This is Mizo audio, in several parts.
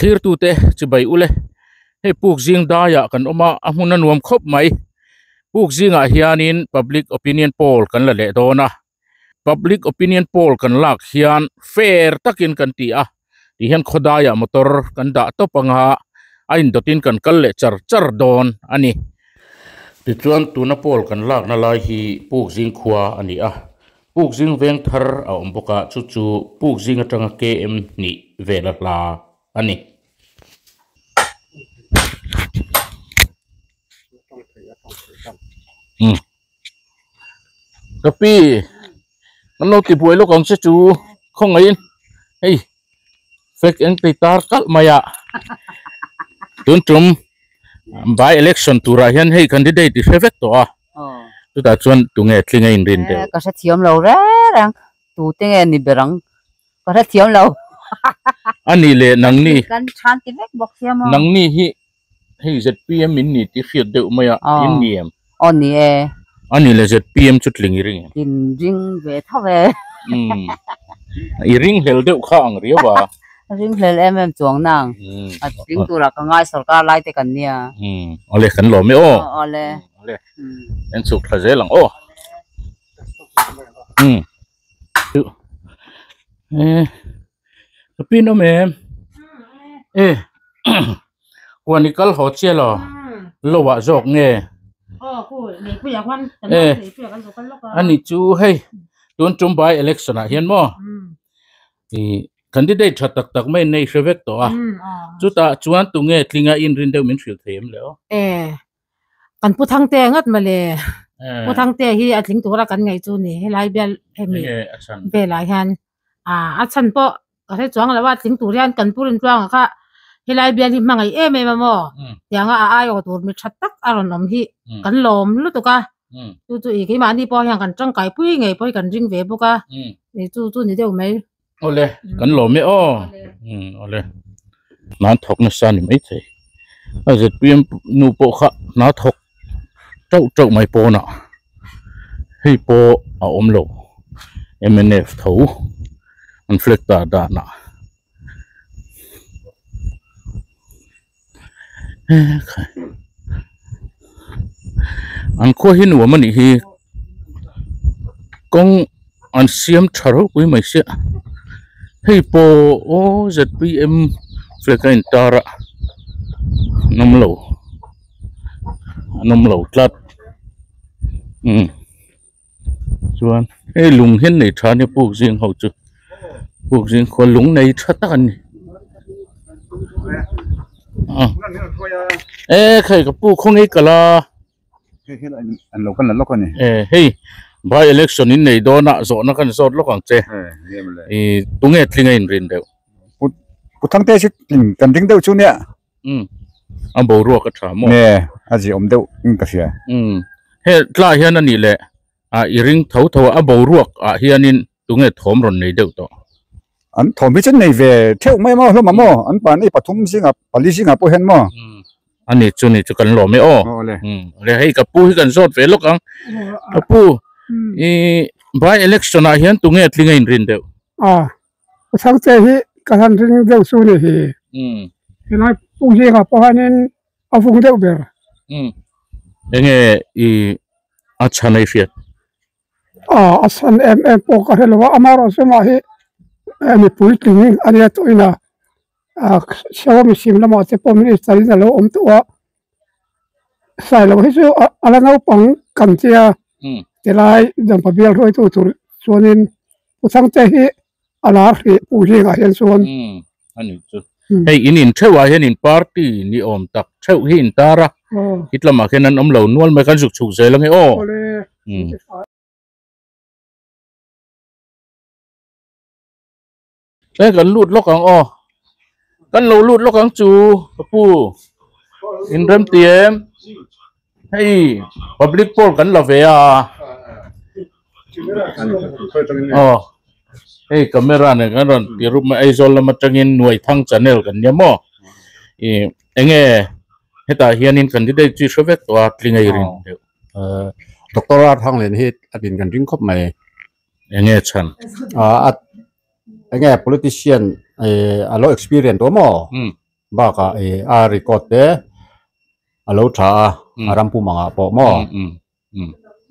Thlirtute chibai ule hei puk zing daiah kan awm a a hmun a nuam khawp mai puk zingah hianin public opinion poll kan la leh dawn a public opinion poll kan lak hian fair takin kan ti a ti hian khawdaiah motor kan dah tawp anga a indawtin kan kal leh char char dawn a ni. Tichuan tuna poll kan lakna lai hi puk zing khua a ni a. Pukzing veng thar a awm bawk a, chu chu Pukzing atanga KM hnih vel a hla a ni. Umm ka pi kan lo ti buai lawk ang che chu khawngaihin hei flag eng tei tar kalh mai a tun tum by election turah hian hei candidate i hre vek tawh a. Chutah chuan tunge tling a inrin deuh? Ka hrethiam lo reng reng. Tute nge ni ber ang? Ka hrethiam lo. A nih leh nangni. Kan than ti vek bawk sia maw? Nangni hi hei ZPM in ni tih hriat deuh mai a, in ni em? Aw ni e. A nih leh ZPM chu tling i ring em? Tling ring ve tho e. Umm. I ring hlel deuh kha ang riau a. Ring hlel em em chuang nang. A tling turah ka ngai sorkar lai te kan nia. Umm. Awle kan lawm e aw. Awle. Awle. En chhuk thla zel ang aw. Umm. E ka pin awm em? E huan i kal haw chiah lo lo ah zawk nge? E ani chu hei tun tum by election ah hian maw ih candidate tha tak tak mai nei hre vek tawh a chutah chuan tunge tlinga inrin deuh min hrilh thei em le aw? Kan Pu Thangte ngat mawle. Pu Thangte hi a tling tura kan ngaih chu ni helai bial hemi velah hian a chhan pawh ka hre chuang lo a tling tur hian kan Pu Rintluanga kha helai bial hi hmangaih em em a maw tianga a aiawh tur mi tha tak a rawn awm hi kan lawm lutuk a chu chu ih keimahni pawh hian kan tangkai pui ngei pawh hi kan ring ve bawk a chu chu ni deuh mai. Awle kan lawm e aw awle hna an thawk nasa a ni maithei a zpm nu pawh kha hna thawk teuh teuh mai pawnah hei pawh a awm lo mnf tho an flag tar danah an khua hi nuam a nih hi kawng an siam tha ropui mai sia hei pawh aw zpm flag a intar a an awm lo an awm lo tlat umm chuan hei lung hian nei tha ania puk zing ho chu puk zing khua lung nei tha tak an ni e khai ka pu khawnge kal a e hei by election in nei dawn a zawhna kan zawt lawk ang che ih tunge tling a inrin deuh pu thangte chu kan ring deuh chu nia Umm a boruak a tha maw? Nge a ziah awm deuh in ka hria. Umm he tlai hian a nih leh ah i ring tho tho a, a boruak ah hianin tunge thawm rawn nei deuh tawh? An thawm hi chu nei ve theuh mai maw hlawm a maw? An pahnih pathum zingah pali zingah pawh hian maw? Umm a ni chu ni chu kan lawm e aw. Aw le. Umm le hei ka pu hi kan zawt ve lawk ang. Ka pu i by election ah hian tunge tling a inrin deuh? Aw Ka chhangte hi ka han ring deuh chu ni hi. Helai puk zingah pawh hianin a vung deuh ber. Enge i a chhan a i hriat? Aw a chhan em em pawh ka hre lo a, amaherawhchu mah hi mipui tling a nia tawhin a, Saw mihring lamah te pawh minister in a lo awm tawh a, Sailo hi chu a la naupang kan tia tilai Dampa bial hruaitu tur chuanin Pu Thangte hi a lar hrih Pu Hlinga hian chuan. A ni chu. Hei in in theuh ah hian in party ni awm tak theuh hi in tar a, hit lamah khian an awm lo nual mai kan zuk chhuk zel ange aw. He kan lut lawk ang aw kan lo lut lawk ang chu ka pu in rem ti em hei public poll kan la ve a aw hei camera nen kan rawn ti rup mai Aizawl lam atangin Nuaithang channel kan nia maw ih enge hetah hianin candidate chu i hre vek tawh a tling a i rin deuh. Doctor Arthanglen hi a din kan ring khawp mai. Enge chhan? A enge politician a lo experience tawh maw? Bakah ih a record te a lo tha a a ram pum angah pawh maw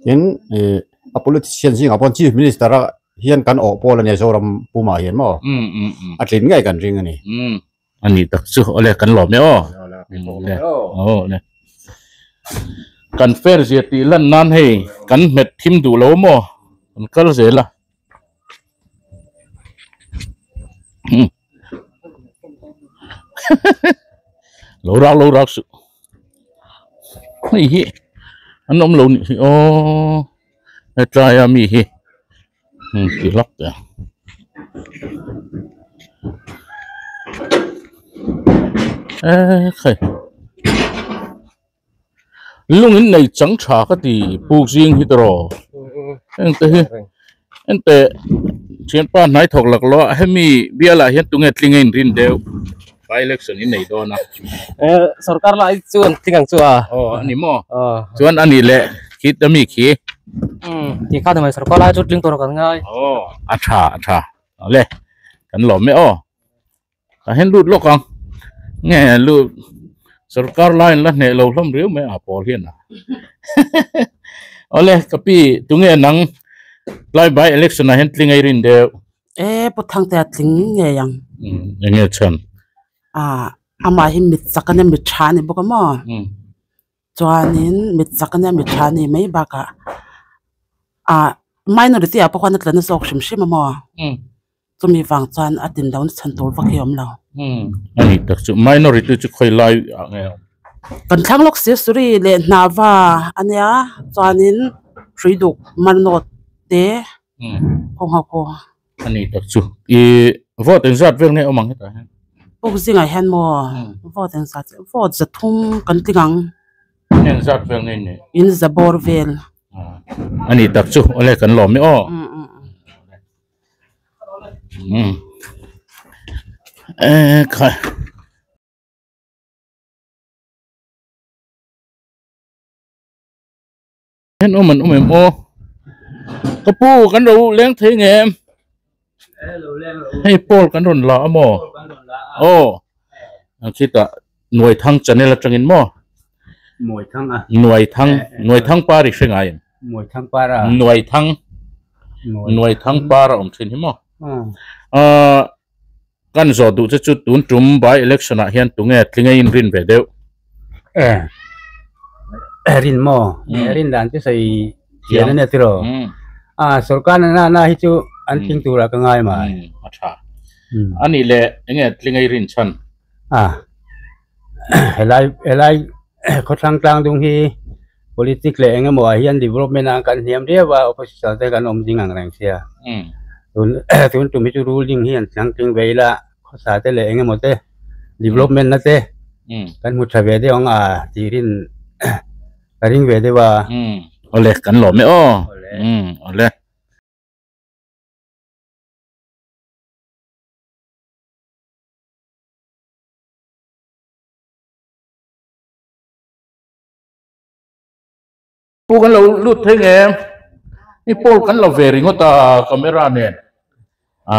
tin ih a politician zingah pawh chief minister a hian kan awh pawl a nia Zoram pumah hian maw a tlin ngei kan ring a ni. A nih tak chu awle kan lawm e aw awle kan fair zia tih lan nan hei kan hmet thim duh lo maw kan kal zel a. Lo rak lo rak suh hei hi an awm lo nih hi aw hetlai a mi hi ti hlak teh ang ekhei lung in nei chang tha ka ti puk zing hi tawh heng te hi ente thianpa hnai thawk lak lo a hemi bialah hian tunge tling a inrin deuh by election in nei dawn a sarkar lai chuan tling ang chu a aw ani maw chuan ani leh khi ta mi khi ti kha mai sarkar lai chu tling tur kan ngai aw a tha a tha le kan lawm e aw Tah hian lut lawk ang nge lut sorkar lai an la hneh lo hlawm riau mai a pawl hian a awle ka pi tunge nang tlai by election ah hian tling ei rin deuh e pu thangte a tling ngei ang enge chhan a amah hi mit chak ania mit tha ani bawk a maw chuanin mit chak ania mit tha ani mai bakah ah minority ah pawh khuan a tla na zawk hrim hrim a maw. Chumi vang chuan a tin lohna chhan tur vak hi a awm lo. A nih tak chu minority chu khawi lai ah nge a awm? Kan thlang lawk si Suri leh Hnava a nia chuanin Hruiduk Marnawt te khaw nghak khaw. A nih tak chu i vote engzat vel nge awm ang hetah hian? Puk zingah hian maw vote engzat vote zathum kan tling ang. Engzat vel nge in neih? In za bawr vel. A nih tak chu awle kan lawm e aw. Ekhai. Hen awm an awm em aw. Ka pu kan lo leng thei nge em? Hei pawl kan rawn la a maw? Aw. Ang khitah Nuaithang channel atangin maw? Muaithang a. Nuaithang, Nuaithang par i hre ngai em? Muaithang par a. Nuaithang, Nuaithang par a awm thin hi maw? Aaa kan zawh duh che chu tun tum by election ah hian tunge tling a inrin ve deuh? E rin maw? Rin dan chu sawi chian a nia tiraw? A sorkar na na hi chu an tling turah ka ngai mai. A tha. Anih leh enge tling a i rin chhan? A helai helai khawthlang tlang dung hi politic leh eng emaw ah hian development ah kan hniam riau a opposition te kan awm ding ang reng sia tun tun tum hi chu ruling hi an tlang tling ve ila khawsa te leh eng emaw te development na te kan hmu tha ve deuh ang a tih rin ka ring ve deuh a. Awle kan lawm e aw awle. Pu kan lo lut thei nge i pawl kan lo ve ringawt a camera nen a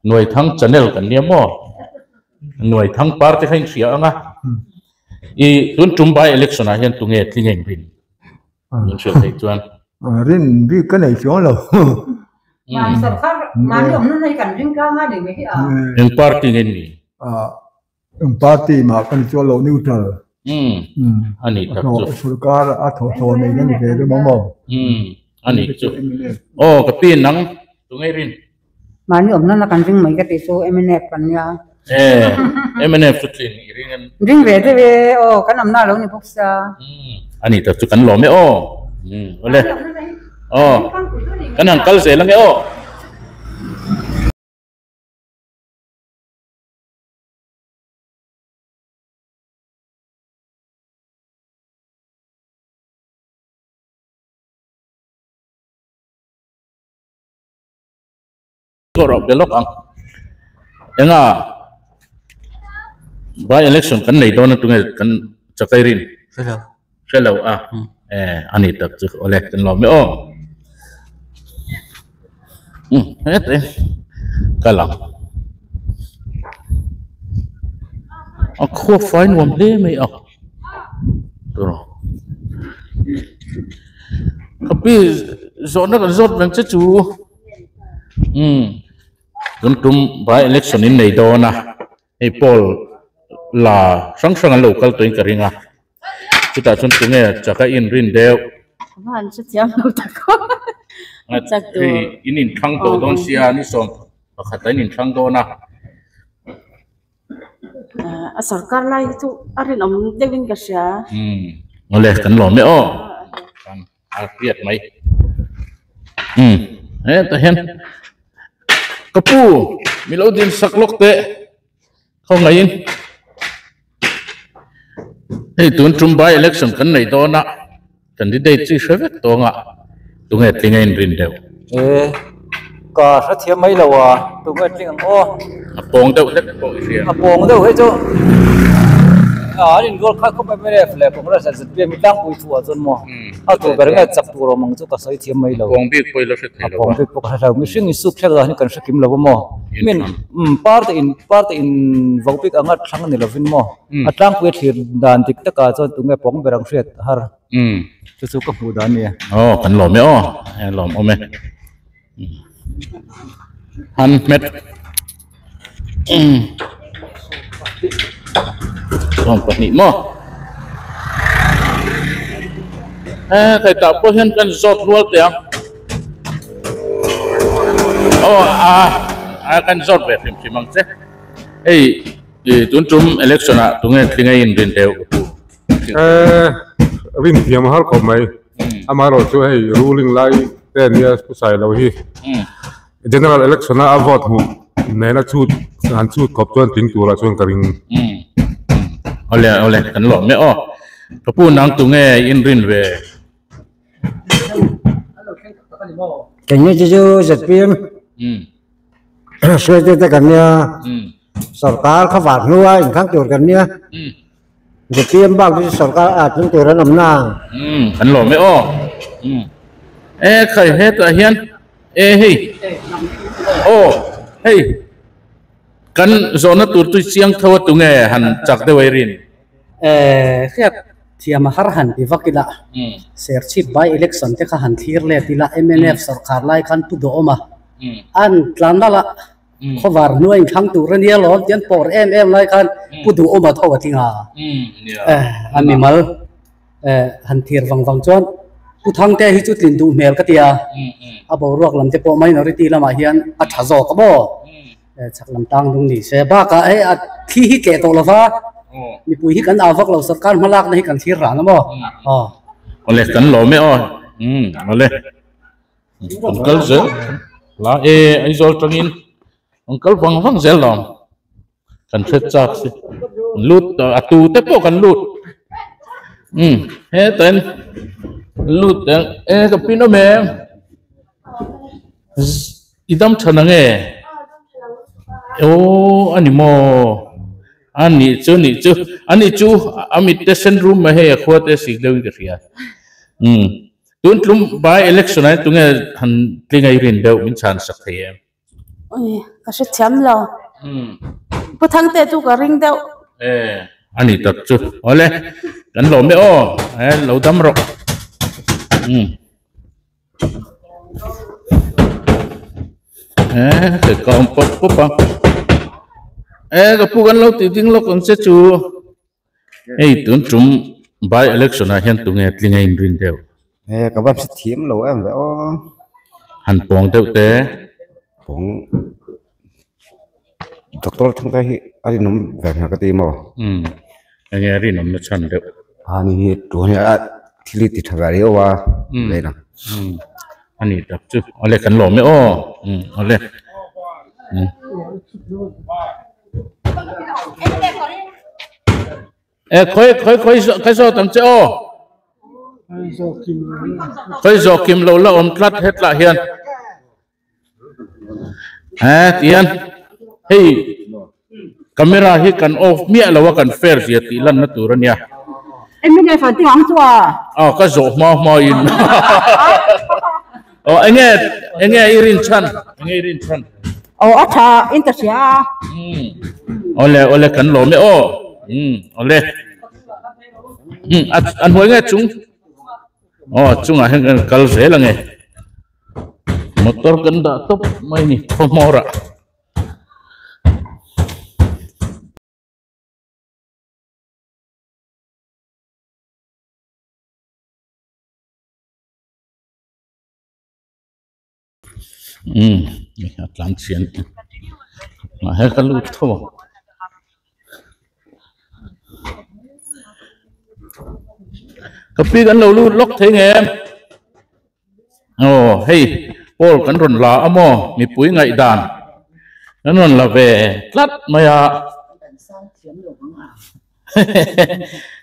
Nuaithang channel kan nia maw Nuaithang par te kha in hria ang a i tun tum by election ah hian tunge tling a inrin min hrilh theih chuan rin bik ka nei chuang lo Mani sarkar mani awm na hi kan ring tlang a ni mai hi a. Eng party nge ni? Eng party mah ka ni chuang lo neutral. A ni tak chu. Sarkar a thaw thaw nei na ni ve rem awm aw. A ni chu. Aw ka pi nang tu ngei rin. Mani awm na kan ring mai ka ti chu MNF kan nia. E MNF chu tling i ring an. Ring ve deuh e aw kan awm na lo ni bawk sia. A ni tak chu kan lawm e aw. Awle. Aw kan han kal zel ange aw. Rawh be lawk ang. Enga by election kan nei dawn a tunge kan chakai rin. Hrelo. Hrelo a. E ani tak chu awle kan lawm e aw. Het e ka lang. A khua fai nuam hle mai a tawrh ka pi zawhna kan zawt veng che chu umm tun tum by election in nei dawn a hei pawl la hrang hrang an lo kal tawhin ka ring a chutah chuan tunge chaka in rin deuh. Van hrethiam lo tak aw chak tur. Hei in inthlang tawh dawn sia ni sawm pakhat ah in inthlang dawn a. A sorkar lai hi chu a rinawm deuh in ka hria. Umm awle kan lawm e aw kan a hriat mai umm hetah hian ka pu mi lo din sak lawk teh khawngaihin hei tun tum by election kan nei dawn a candidate chu i hre vek tawng a tunge tling a inrin deuh. E ka hrethiam mai lo a tunge tling ang aw. A pawng deuh hlek pawh i hria. A pawng deuh hei chu an inrual khat khawp mnf leh Congress leh zpm hi tlangpui thu ah chuan maw a tur ber nge chak tur awm ang chu ka sawi thiam mai lo. A pawng bik pawh i la hre thei lo a. A pawng bik pawh ka hre lo mihring insuk thlek dan hi kan hre kim lo a maw min party in party in vo bik anga thlang ni lovin maw a tlangpui a thlir dan dik takah chuan tunge pawng ber ang hriat a har. Chu chu ka hmuh dan a ni. Aw kan lawm e aw e lawm awm e han hmet 12 maw e khaitah pawh hian kan zawt rual teh ang aw a a kan zawt ve hrim hrim ang che hei tun tum election ah tunge tling a inrin deuh ka pu. Eh rin thiam har khawp mai amaherawh chu hei ruling lai te ania pu sailo hi general election a a vote hmuh nena chhut han chhut khawp chuan tling turah chuan ka ring. Awle awle kan lawm e aw ka pu nang tunge in rin ve. Keng nge chu chu zpm hruaitute te kan nia sorkar kha vah hnua inkhang tur kan nia. Zpm bak chu sorkar a tlung tur an awm na. Umm kan lawm e aw. Umm e khai hetah hian e hei aw hei kan zawhna tur chu chiang tho a tunge han chak deuh ei rin. E hriat thiam a har han ti vak ila Serchhip by election te kha han thlir let ila mnf sorkar lai khan pu duh awm a an tlan lal a. Khawvar hnuai inthlang tur a nia lawm tih an pawr em em lai khan Pu Duhawma tho a tling a. A mimal han thir vang vang chuan Pu Thangte hi chu tlin duh hmel ka ti a, a boruak lam te pawh minority lamah hian a tha zawk a maw? Chhak lam tang dung ni se. Bakah hei a thi hi tleh tawh lova, mipui hi kan au vak lo, sorkar hmalakna hi kan thlir ran a maw? Aw. Awle kan lawm e aw. Awle. An kal zel la e Aizawl tangin an kal vang vang zel lo kan hre chak si lut a tu te pawh kan lut um heta in lut ang e ka pin awm em i dam tha na nge aw a ni maw a nih chu nih chu a nih chu a mit te sen rum mai hei a khua te sik deuhin ka hria um. Tun tlum by election ah hian tunge han tling a i rin deuh min chhan sak thei em? Ui, ka hrethiam lo. Pu Thangte chu ka ring deuh. E, a ni tak chu. Awle, kan lawm e aw, e lo dam rawh. Um. E, ka ka awm pawp pawp a. E, ka pu kan lo tih ding lawk ang che chu. Hei tun tum by election ah hian tunge tling a inrin deuh? E ka va hre thiam lo em ve aw. Han pawng deuh te. Pawng doctor thangte hi a rinawm ve hmel ka ti maw? Umm enge a rinawm na chhan deuh? A ni hi tun hi a thil hi ti tha ve riau a lei lang. Umm a ni tak chu awle kan lawm e aw umm awle umm. E khoi khoi khoi khoi zawt ang che aw khoi zawh kim lo la awm tlat hetlah hian he tihian hei camera hi kan off miah lo a kan fair zia tih lanna tur a nia aw ka zawh hma hma in Aw enge enge i rin chhan enge i rin chhan. Aw a tha in ka hria a. Awle awle kan lawm e aw. Awle. A hnuai nge chung? Aw chungah hian kan kal zel ange. Motor kan dah tawp mai ni khawhmawr ah. Um a tlan chhian ah he ka lut tho ang ka pi kan lo lut lawk thei nge em aw hei pawl kan rawn la a maw mipui ngaihdan kan rawn la ve tlat mai a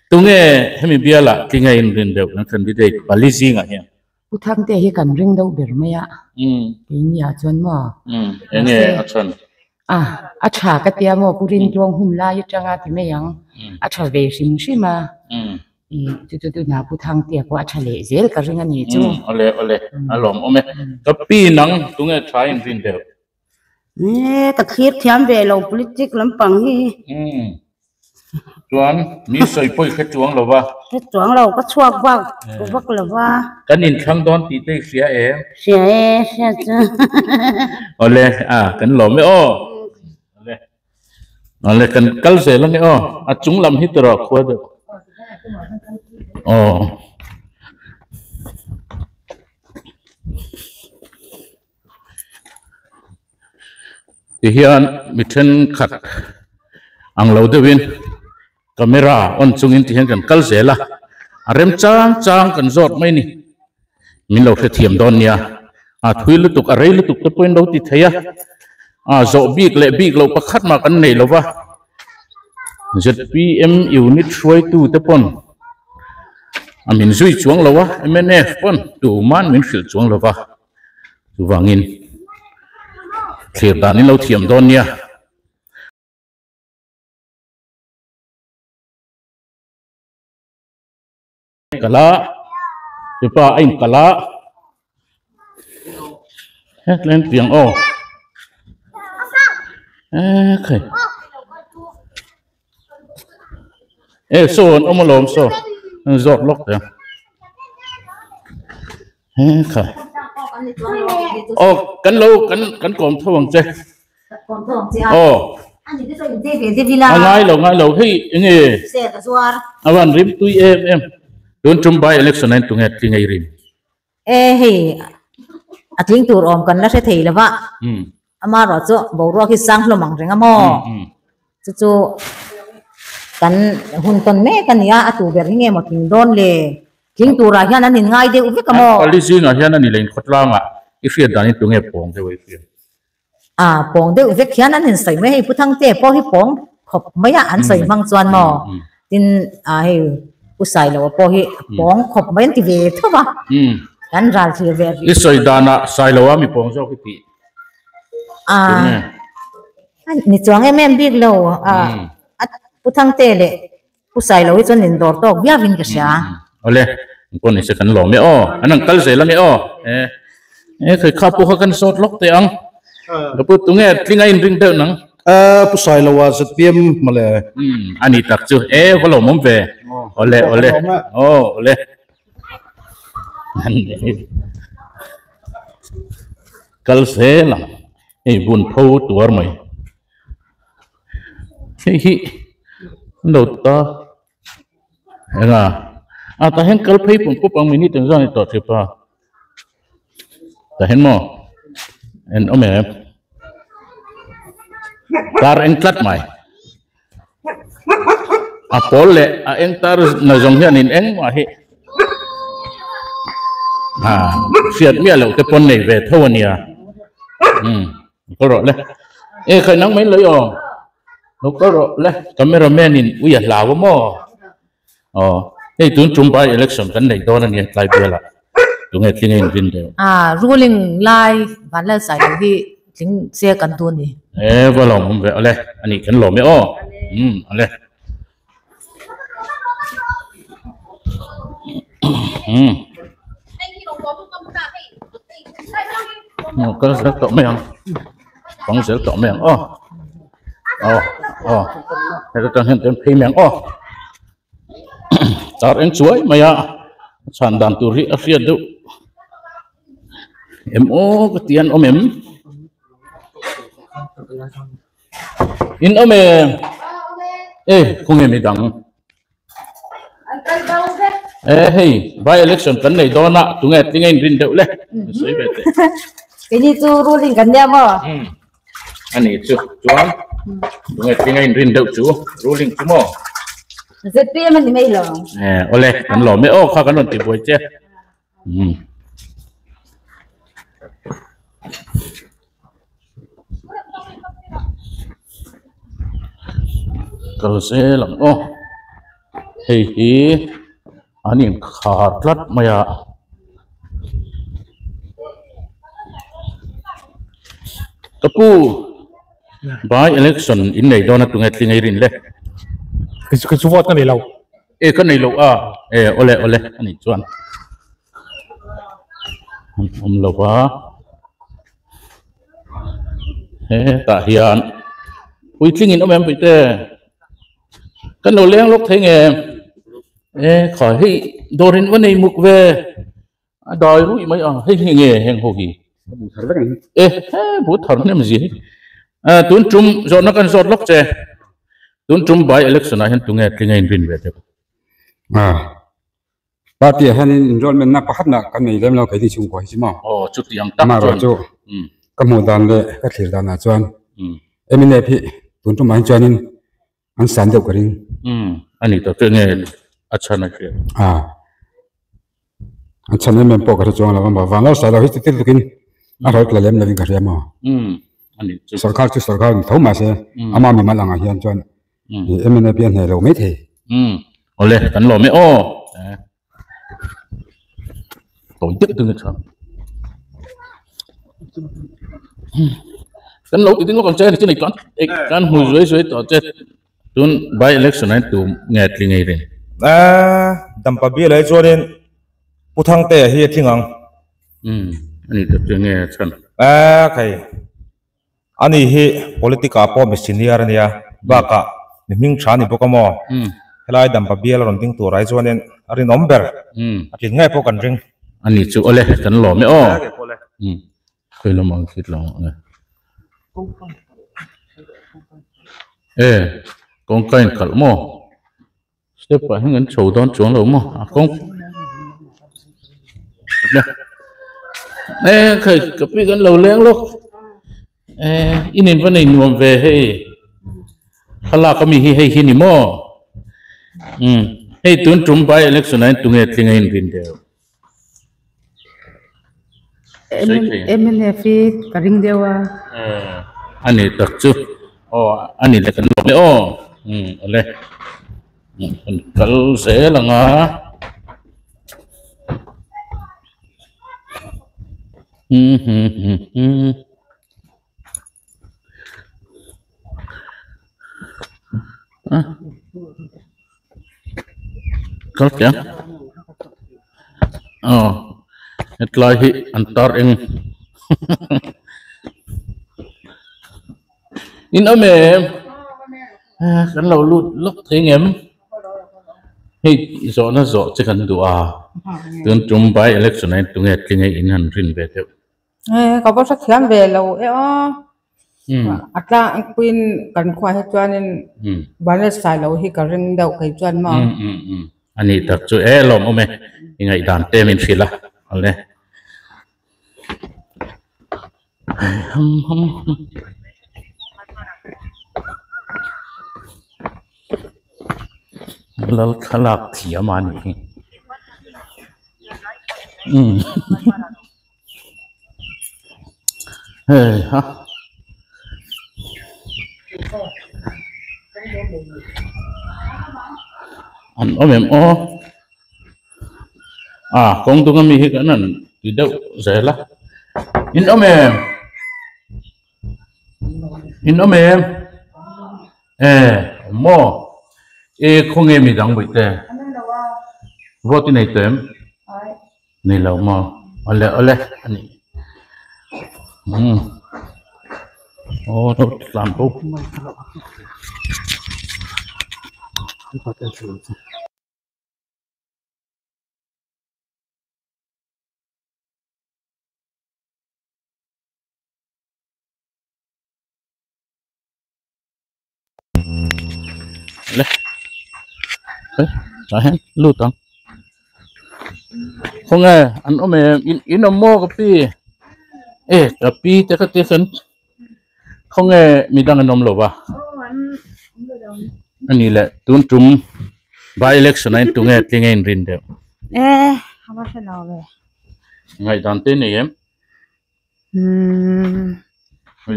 tunge hemi bialah tlinga inrin deuh kan candidate pali zingah hian. Pu Thangte hi kan ring deuh ber mai a, keini ah chuan maw? Enge a chhan? A, a tha ka tia maw Pu Rintluang hun lai atanga ti mai ang, a tha ve hrim hrim a, i chu chu tunah Pu Thangtea pawh a tha leh zel ka ring a ni chu. Awle awle, a lawmawm e. Ka pi nang tunge tha in rin deuh? E ka thlir thiam ve lo politic lampang hi. Chuan mi sawi pawh i hre chuang lo va. Hre chuang lo ka chhuak vak vak lo va. Kan inthlang dawn tih te i hria em? Hria e hria chu. Awle a kan lawm e aw. Awle awle kan kal zel ange aw a chung lam hi tawrh khua deuh. Aw. Tihian mi thenkhat ang lo deuhin camera on chungin tihian kan kal zel a, a rem chang chang kan zawt mai ni. Min lo hrethiam dawn nia, a thui lutuk a rei lutuk te pawhin lo ti thei a, a zawh bik leh bik loh pakhat mah kan nei lo va, zpm unit hruaitu te pawn a min zui chuang lo a, mnf pawn tuman min hrilh chuang lo va. Chuvangin thlir dan in lo thiam dawn nia. Kala mipa a in kala hetlai piang aw ekhei e saw an awm alawm saw an zawt lawk teh ang. He kha aw kan lo kan kan kawm tho ang che aw a ngai lo ngai lo hei enge a van rim tui em em tun tum by election ah hian tunge tling ei rim e hei a tling tur awm kan la hre thei lova amaherawh chu boruak hi sang hlawm ang reng a maw Chu chu kan hun tawn mek a ni a, a tu ber hi nge maw tling dawn le? Tling turah hian an inngai deuh vek a maw? Pali zingah hian a ni leh inkhawtlangah i hriat danin tunge pawng deuh a i hriat? A, pawng deuh vek hian an insawi mai a, hei Pu Thangte pawh hi pawng khawp mai a an sawi hmang chuan maw? Tin, a hei Pu Sailoa pawh hi pawng khawp mai an ti ve tho va, kan ral thlir ve rih. I sawi danah Sailoa mi pawng zawk i tih tunge? Ni chuang em em bik lo a Pu Thangte leh Pu Sailo hi chuan in dawr tawk viau in ka hria. Awle, engpawh ni se kan lawm e aw, an rawn kal zel ange aw. E, e khawi kha pawh kha kan sawt lawk teh ang. Ka pu tunge tling a inring deuh nang? Pu Sailo a ZPM mawle. Umm, a ni tak chu. E, va lawmawm ve. Awle, awle. Aw, awle. Kal zel ang. Hei bun tho tuar mai hei hi an lo ta enga a tah hian kal phei pum pup ang minute engzah ni tawh thipa tah hian maw en awm em tar eng tlat mai a pawl leh a eng tar na zawng hian in engmah hi a hriat miah loh te pawn nei ve tho a nia umm kal rawh le e khaih nang mai lo i aw lo kal rawh le camera man in ui a hlau a maw aw hei tun tum by election kan neih dawn a nia tlai bialah tunge tling a inrin deuh a ruling lai vanlalsai lo hi Tling che kan tu ni. E va lawm awm ve awle ani kan lawm e aw umm awle umm aw kal zel tawh mai ang bang zel tawh mai ang aw. Aw aw heta tang hian kan phei mai ang aw tar eng chuai mai a a chhan dan tur hi a hriat deuh em aw ka ti an awm em in awm em e khawnge midang e hei by election kan nei dawn a tunge tling a inrin deuh le sawi ve teh keini chu ruling kan nia maw ani chu chuan tunge tling a inrin deuh chu ruling chu maw ZPM ani mai lo e awle kan lawm e aw kha kan rawn ti buai che um Kal zel ang aw hei hi an inkhar tlat mai a ka pu by election in nei dawn a tunge tling ei rin le ka chu vote ka nei lo e ka nei lo a e awle awle ani chuan an awm lo va hetah hian puitling in awm em puite kan lo leng lawk thei nge e khawi hei dawr in va nei muk ve a dai ruih mai a hei hei nge heng ho hi e he bu thar hnem zia hi tun tum zawhna kan zawt lawk che tun tum by election ah hian tunge tling a inrin ve deuh Party ah hianin enrollment na pakhat nah kan nei lem lo kei ni chhungkua hi chu maw. Aw chutiang tak chuan. Amaherawh chu ka hmuh dan leh ka thlir dan ah chuan MNF hi tun tumah hi chuanin an san deuh ka ring. Ani tak chu enge a chhan a hriat. A an chhan em em pawh ka hre chuang lo a maw vanlo sailo hi chu tirtukin a rawih tla lem lovin ka hria maw. Ani chu. Sorkar chu sorkar ni tho mahse ama mimal angah hian chuan MNF hi a hneh lo mai thei. Awle kan lawm e aw. Tawi deuh deuh a tha. Kan lo ti ding lawk ang che ni chu nei kan kan hmu zuai zuai tawh che tun by election ah hian tu nge tling ei rin. Dampa bial ah hi chuanin Pu Thangtea hi a tling ang. Ani tak chu nge a chhan. Khai. Ani hi politic ah pawh mi senior a nia, bakah mi hming tha a ni bawk a maw? Helai Dampa bial a rawn ding tur ai chuanin a rinawm ber, a tlin ngei pawh kan ring. Ani chu awle kan lawm e aw. Khawi lamah an thlit lo ang e. E kawngka inkhalh maw? Step ah hian kan chho dawn chuang lo maw a kawng e khai ka pi kan lo leng lawk e in in va nei nuam ve hei thlalak ami hi hei hi ni maw um hei tun tum by election ah hian tunge tling a inrin deuh MNF hi ka ring deuh a. Ani tak chu aw ani le kan lawm e aw um awle kan kal zel ang a um hum hum hum. Kal teh ang aw hetlai hi an tar eng in awm em kan lo lut lawk thei ngem hei zawhna zawh che kan duh a tun tum by election ah hian tunge tlinge in han rin ve deuh. Ka va hrethiam ve lo e aw. A tlangpuiin kan khuaah hi chuanin Vanlal Sailo hi ka ring deuh kei chuan maw. A nih tak chu e lawmawm e, i ngaihdan te min hrilh a awle. Lal thlalak thiam a nih hi. Hei ha an awm em aw a kawng dung ami hi kan han ti deuh zel a in awm em in awm em e awm maw e khawnge midang bawihte vote i nei tawh em. Ni lo maw? Awle awle a nih. Umm. Aw lo tlan bo. Le tah hian lut ang khawnge an awm em in in awm maw ka pi e ka pi te kha te hian khawnge midang an awm lo va a ni leh tun tum by election ah hian tunge tling a inrin deuh ngaihdan te nei em.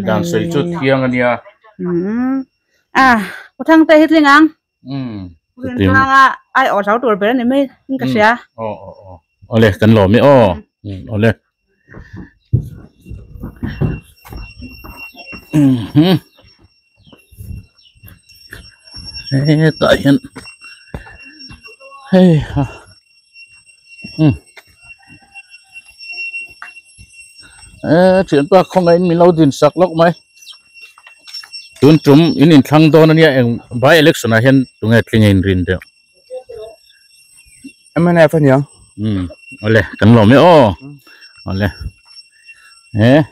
Dan sawi chu thiang a nia. A ku thang te hi tling ang. Rin tlang a ai awh hlau tur ber a ni mai in ka hria. Aw aw aw. Awle kan lawm e aw. Awle. Hetah hian hei ha eh thianpa khawngaihin min lo din sak lawk mai tun tum in inthlang dawn ania eng by election ah hian tunge tling a inrin deuh mnf ania um awle kan lawm e aw awle eh.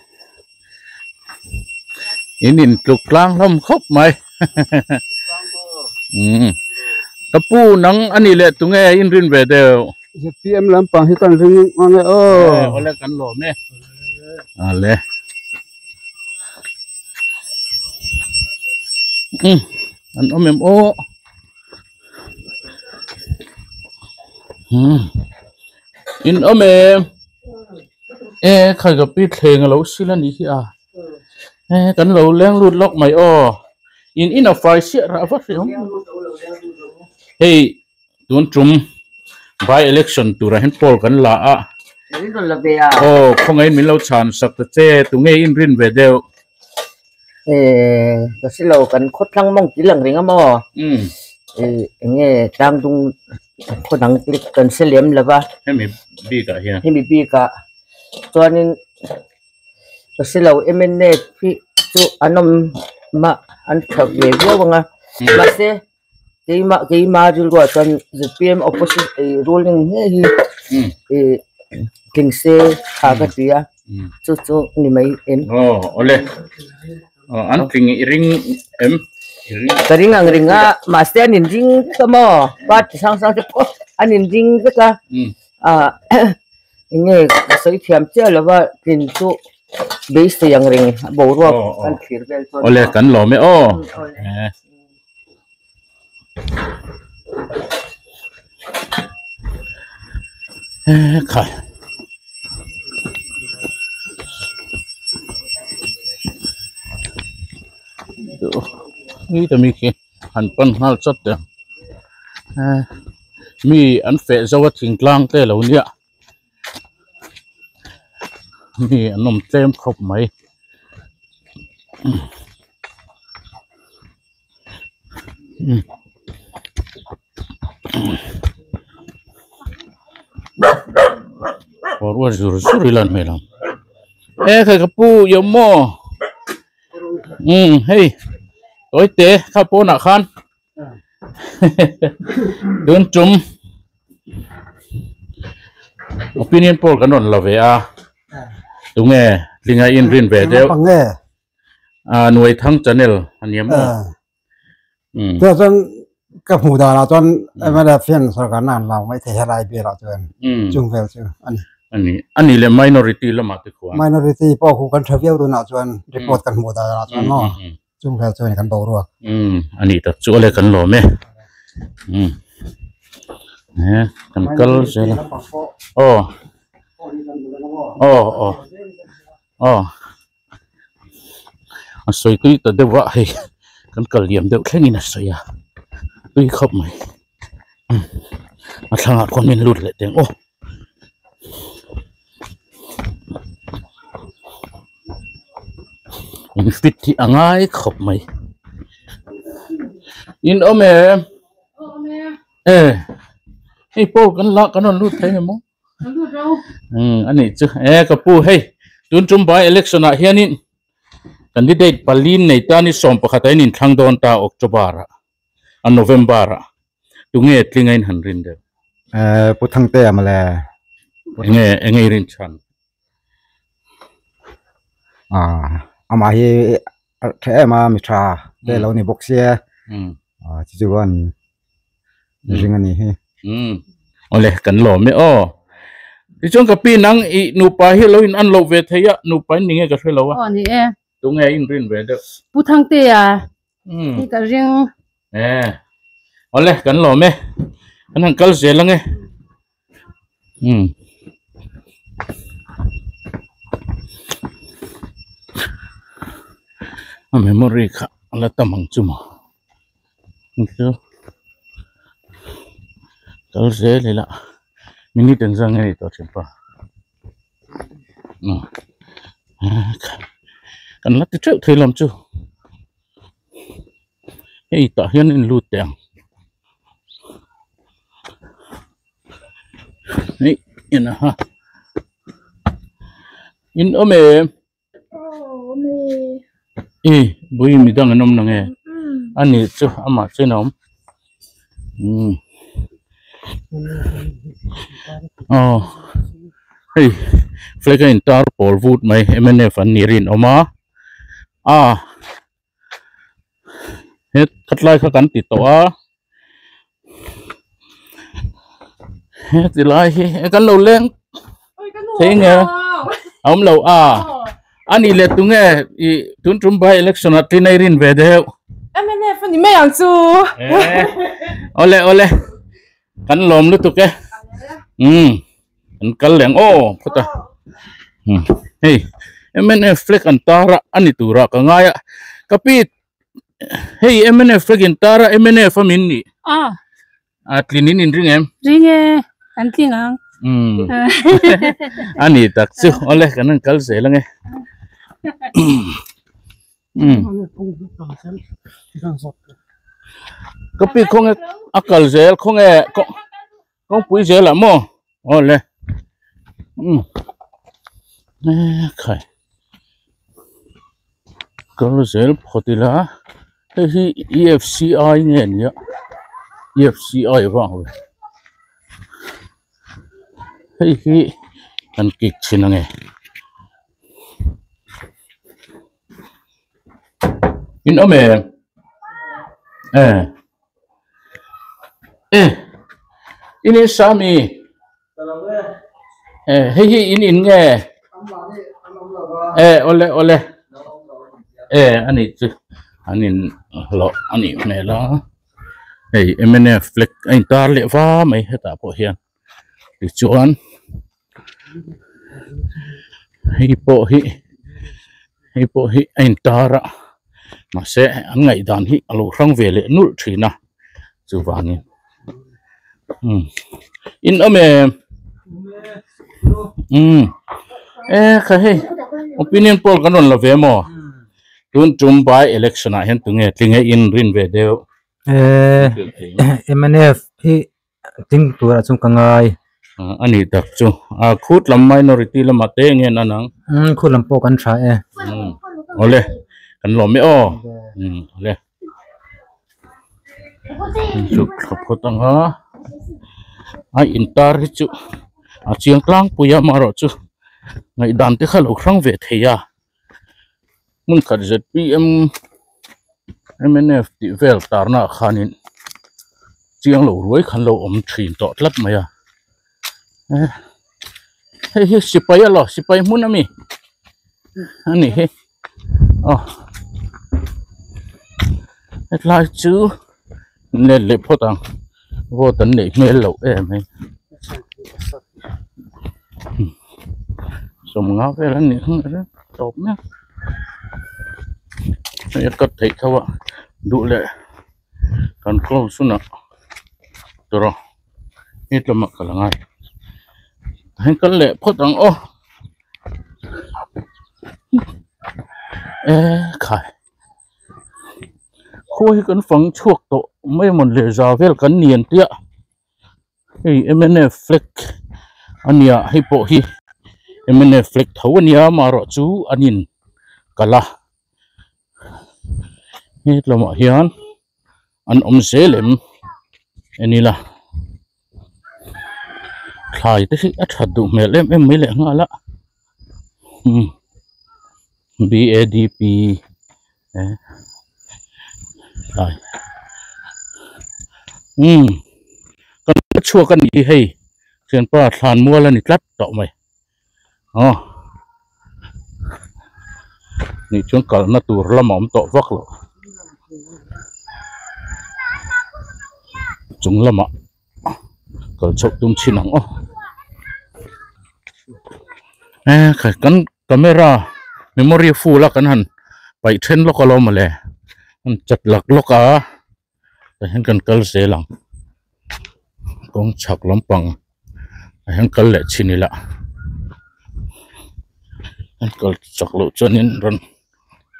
In in tluk tlang hlawm khawp mai umm ka pu nang a nih leh tunge in rin ve deuh. ZPM lampang hi kan ring ang e aw. Awle kan lawm e. Ale. Umm an awm em aw. Umm in awm em. E khai ka pi thleng a lo sil a nih hi a e kan lo leng lut lawk mai aw in in a fai chiah rah va hreh awm hei tun tum by election turah hian poll kan la a aw khawngaihin min lo chhan sak ta che tunge in rin ve deuh e ka si lo kan khawtlang mawng tih lang reng a maw e enge tlangdung khaw dang te kan hre lem lo va hemi bikah hian hemi bikah chuanin ka hre lo M N A hi chu an awm mah an tha ve viau ang a mahse keimah keima rilruah chuan Z P M opposite ruling ngei hi ih tling se tha ka ti a chu chu ni mai em. Aw awle aw an tling i ring em i ring ka ring ang ring a mahse an in ring vek a maw party hrang hrang te pawh an in ring vek a ah eng nge ka sawi thiam chiah lo va tlin chu beisei ang ring a boruak kan thlir vel chuan awle kan lawm e aw Khai. Ni ta mi khi han pan nghal chat te mi an feh zo a thingtlang te lo nia mi an awm tlem khawp mai. Ruat zur zur ila an hmel ang e khai ka pu i awm maw umm hei tawi te kha pawnah khan tun tum opinion poll kan rawn la ve a tunge tlinga inrin ve deuh. A Nuai Thang channel a nia maw? Umm. Chuan chuan ka hmuh danah chuan MLF hian sorkarna an lau mai thei helai bialah chuan chung vel chu a ni. A ni. A ni leh minority lamah te khuan. Minority pawh khu kan tha viau tunah chuan report kan hmuh danah chuan maw chung vel chu a ni kan boruak. Umm a nih tak chu a le kan lawm e. Umm he kan kal zel a. Aw. Aw aw aw. A sawi tui ta deuh a hei kan kal liam deuh thlengin a sawi a tui khawp mai a thlangah khuan min lut leh teng aw. In fit hi a ngai khawp mai in awm em e hei pawh kan la kan rawn lut thei ang maw. Umm a nih chu e ka pu hei tun tum by election ah hianin Candidate palin nei ta ni som pakhat a in inthlang dawn ta October ah a November ah tunge tlinga in han rin deuh. Eh Pu Thangtea mawle. Enge enge i rin chhan? Ah amah hi a tha em a mi tha te lo ni bawk sia ah chu chuan ring a ni hi. Umm awle kan lawm e aw. Tichuan ka pi nang i nupa hi lo in an loh ve thei a nupa in ni nge ka hre lo a. Aw ni e. Tunge in rin ve deuh. Pu Thangtea hi ka ring. E awle kan lawm e kan han kal zel ange. Umm. A memory kha a la tam ang chu maw. Chu kal zel ila minute engzah nge ni tawh thin pa kan la ti teuh thei lam chu hei tah hian in lut teh ang hei en a ha in awm em. I bui midang an awm na nge a nih chu amah chuan a awm umm aw hei flag a intar pawl vut mai mnf an nih rinawm a a he khatlai kha kan ti tawh a heti lai hi kan lo leng thei nge a awm lo a a nih leh tunge ih tun tum by election ah tlin a i rin ve deuh mnf a ni mai ang chu awle awle kan lawm lutuk e umm an kal leh ang aw phawt a hei mnf flag an tar a a ni turah ka ngai a ka pi Hei mnf flag in tar a mnf a min nih. Ah. A tlin in in ring em? Ring e, kan tling ang. Um. A ni tak chu awle kan han kal zel ange. Um. Ka pi khawnge a kal zel khawnge kawngpui zel ah maw awle. Um. Ekhai. Kal zel phawt ila hei hi EFCI nge nia EFCI vang ve hei hi kan kik chhin ange in awm em e e in in sa mi. Hei hi in in nge e awle awle e a nih chu an in hlawh a nih hmel a hei mnf flag a in tar leh va mai hetah pawh hian tichuan hei pawh hi hei pawh hi a in tar a mahse an ngaihdan hi a lo hrang ve leh nulh thin a chuvangin. Um in awm em um e kha hei opinion poll kan rawn la ve maw tun tum by election ah hian tunge tlinge in rin ve deuh e mnf hi tling turah chuan ka ngai a nih tak chu a khut lam minority lamah te enge an an ang um khut lam pawh kan tha e um awle kan lawm e aw um awle. Chhuk thla phawt ang a a intar hi chu a chiang tlangpui a amaherawhchu ngaihdan te kha a lo hrang ve thei a hmun khat zpm mnf tih vel tarna ah khanin chiang lo ruai khan lo awm thin tawh tlat mai a hei hi sipai alaw sipai hmun ami a nih hi. Aw hetlai chu let leh phawt ang vote an neih hmel loh em hei sawmnga vel an nih hmel a tawp mek hei a cut theih tho a duh leh kan close hunah tawrh hetlama kal angai hei kal leh phawt ang aw. E khai khawi hi kan fang chhuak tawh mai a mawn le za vel kan ni an tia hei mnf flag a nia hei pawh hi mnf flag tho a nia amaherawh chu an in kalh a. Hetlamah hian an awm zel em en ila thlai te hi a that duh hmel em em mai leh nghal a umm B A D P eh thlai umm kan chhuak a nih hi hei thianpa thlan mual a ni tlat tawh mai. Aw nih chuan kalna tur lam a awm tawh vak lo chung lamah kal chhoh tum chhin ang aw eh khai kan camera memory full a kan han paih then lawk alawm mawle an chat lak lawk a. Tah hian kan kal zel ang kawng chhak lampang ah hian kal leh chhin ila an kal chak loh chuanin rawn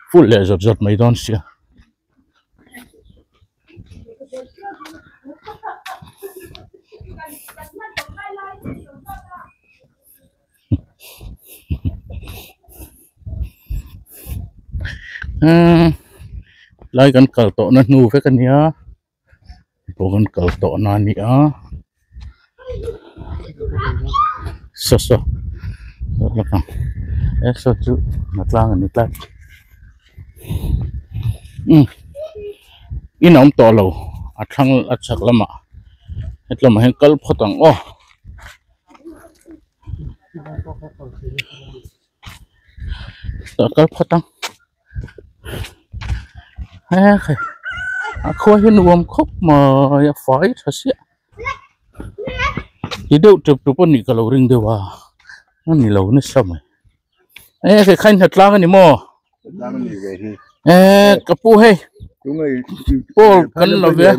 full leh zawt zawt mai dawn sia. Lai kan kal tawh na hnu vek a nia pawh kan kal tawh na a ni a saw saw e saw chu hnatlang a ni tlat umm in a awm tawh lo a thlang a chhak lamah hetlamah hian kal phawt ang aw. Tah kal phawt ang he khai a khua hi nuam khawp mai a fai tha siah ti deuh tep tep a nih ka lo ring deuh a a ni lo nasa mai e hei kha in hnatlang a ni maw e ka pu hei pawl kan lo ve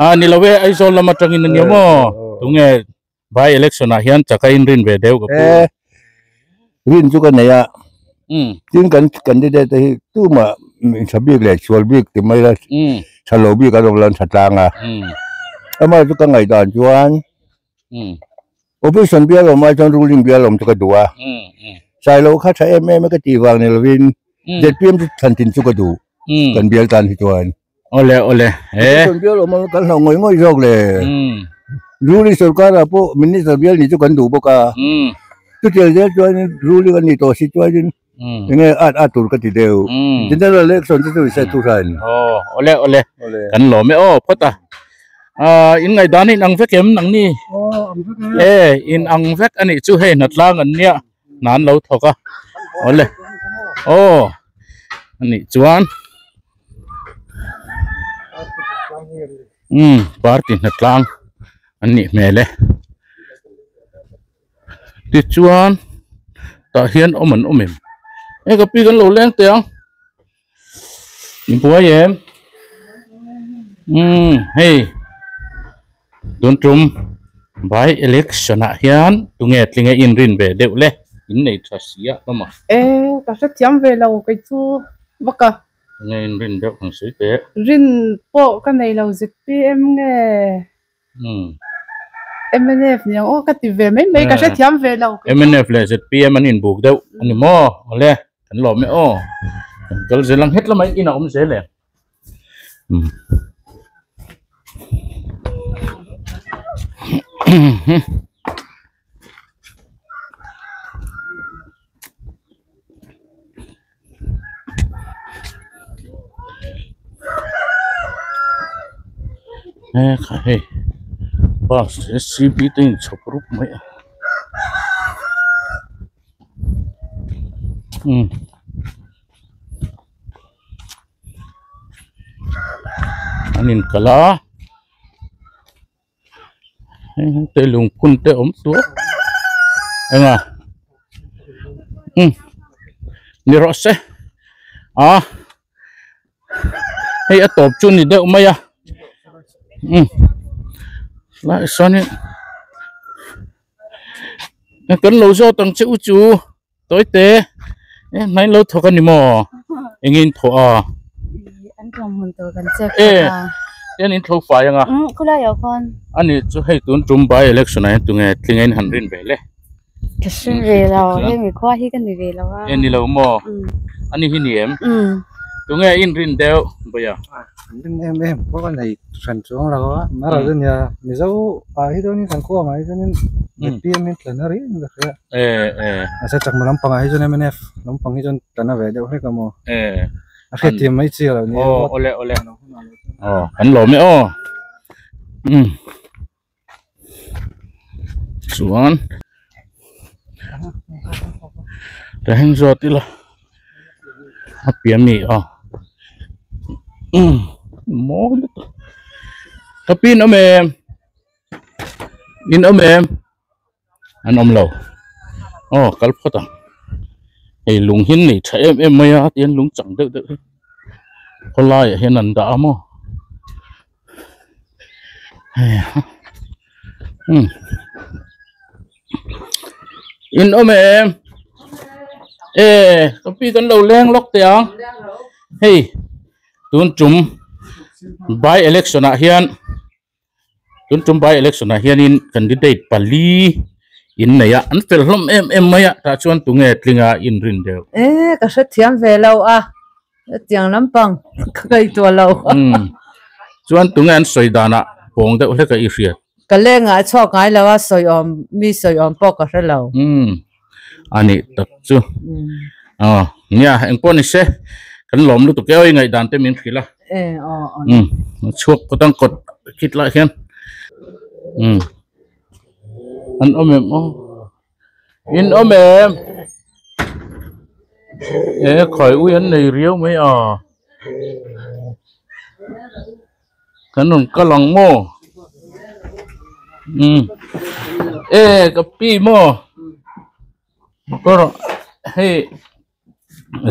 a ni lo e Aizawl lam atangin a nia maw tunge. By election ah hian chak a inrin ve deuh ka pu. E, rin chu ka nei a. Tin kan candidate te hi tumah tha bik leh sual bik ti mai la tha lo bik an awm lo an tha tlang a. Amah chu ka ngaihdan chuan opposition bial awm ai chuan ruling bial awm chu ka duh a. Sailo kha tha em em a ka tih vang ni lovin ZPM chu thlan tin chu ka duh kan bial tan hi chuan. Awle awle he. Opposition bial awm kan hlauh ngawih ngawih zawk le. Ruling sorkar ah pawh minister bial nih chu kan duh bawk a. Chutiang zel chuan ruling a nih tawh si chuan enge at at tur ka ti deuh. General election chu chu i set thu hran. Aw awle awle kan lawm e aw phawt a. In ngaihdan in ang vek em nang ni? E in ang vek a nih chu hei hnatlang an nia hna an lo thawk a. Awle aw a nih chuan. Umm party hnatlang an nih hmel e tichuan tah hian awm an awm em e ka pi kan lo leng teh ang i buai em umm hei tun tum by election ah hian tunge tling a inrin ve deuh le in nei tha si a hlawm a. E ka hrethiam ve lo kei chu vak a. Nge in rin deuh ang sawi teh. Rin pawh ka nei lo ZPM nge mnf ni ang aw ka ti ve mai mai ka hrethiam ve lo. Mnf leh ZPM an inbuk deuh a ni maw? Awle kan lawm e aw. Kan kal zel ang het lamah in a awm zel e. He kha hei bus SCB te in chhawp rup mai a umm an inkalh a. Hei lungphun te awm sual eng a umm ni rawh se a hei a tawp chu ni deuh mai a umm tlaiah sawnin kan lo zawt ang che u chu. Tawite e hnai lo thawk a ni maw? Eng in thawh a? An tlawm hmun tur kan check phawt a. Tian in tho fai anga. Umm khulai ah khawn. Ani chu hei tun tum by election ah hian tunge tling a in han rin ve le. Ka hre ve lo, hemi khua hi ka ni ve lo a. E ni lo maw? Ani hi ni em? Umm. Tunge in rin deuh bawia. Rin em em pawh ka nei hran chuang lo a, mara chu nia Mizo ah hi chuanin kan khua ang ah hi chuanin ZPM hi tlan a ri em ka hria. Eh eh. Mahse chakma lampang ah hi chuan mnf lampang hi chuan tlan a ve deuh hlek a maw. Eh. A hriatthiam mai chi a lo nia. Aw awle awle. Aw kan lawm e aw. Umm. Chuan ka heng zawt ila a pian mi a umm mawi lutuk ka pi in awm em in awm em an awm lo aw kal phawt ang hei lung hi an nei tha em em mai a tihian lung chang deuh deuh hi khawlaiah hian an dah a maw. In awm em e ka pi kan lo leng lawk teh ang hei tun tum by election ah hian tun tum by election ah hianin candidate pali in nei a an fel hlawm em em mai a tah chuan tunge tlinga inrin deuh. E ka hrethiam ve lo a. Hetiang lampang ka ngaihtuah lo. Umm. Chuan tunge an sawi danah pawng deuh hlek a i hriat? Ka lengah a chhuak ngai lo a, sawi awm, mi sawi awm pawh ka hre lo. Umm. A nih tak chu. Aw, nia, engpawh ni se, kan lawm lutuk e aw i ngaihdan te min hrilh a. E, aw, aw. Umm, chhuak kawt ang kawt khit lah hian. Umm. An awm em aw. In awm em? E khawi ui an nei riau mai a. Kan rawn kal ang maw? Umm e ka pi maw? Motor hei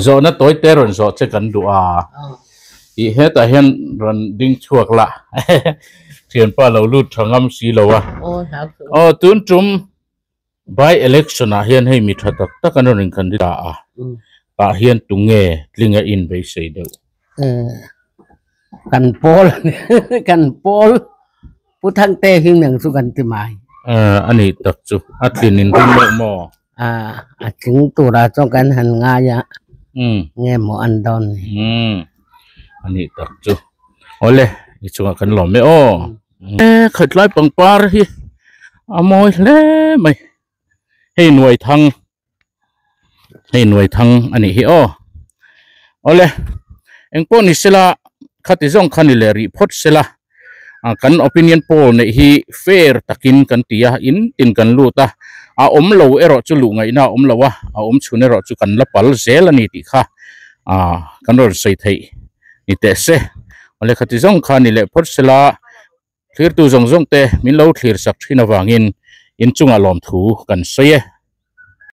zawhna tawi te rawn zawh che kan duh a. Ih hetah hian rawn ding chhuak la thianpa lo lut tha ngam si lo a. Aw tun tum By election ah hian hei mi tha tak tak an rawn inkandida a, tah hian tunge tling a in beisei deuh? Kan pawl kan pawl Pu Thangte hi nang chu kan ti mai. A nih tak chu a tlin in ring loh maw? A tling turah chuan kan han ngai a, nge maw an dawn ni? A nih tak chu. Awle i chungah kan lawm e aw. E khatlai pangpar hi a mawi hle mai hei nuai thang hei nuai thang a nih hi aw awle engpawh ni sela khati zawng kha ni leh rih phawt sela ah kan opinion poll neih hi fair takin kan ti a in tin kan lut a a awm lo erawh chu luh ngaihna a awm lo a a awm chhun erawh chu kan la pal zel a ni tih kha ah kan rawn sawi theih. ni teh se awle khati zawng kha ni leh phawt sela thlirtu zawng zawng te min lo thlir sak thin avangin inchungah lawmthu kan sawi e.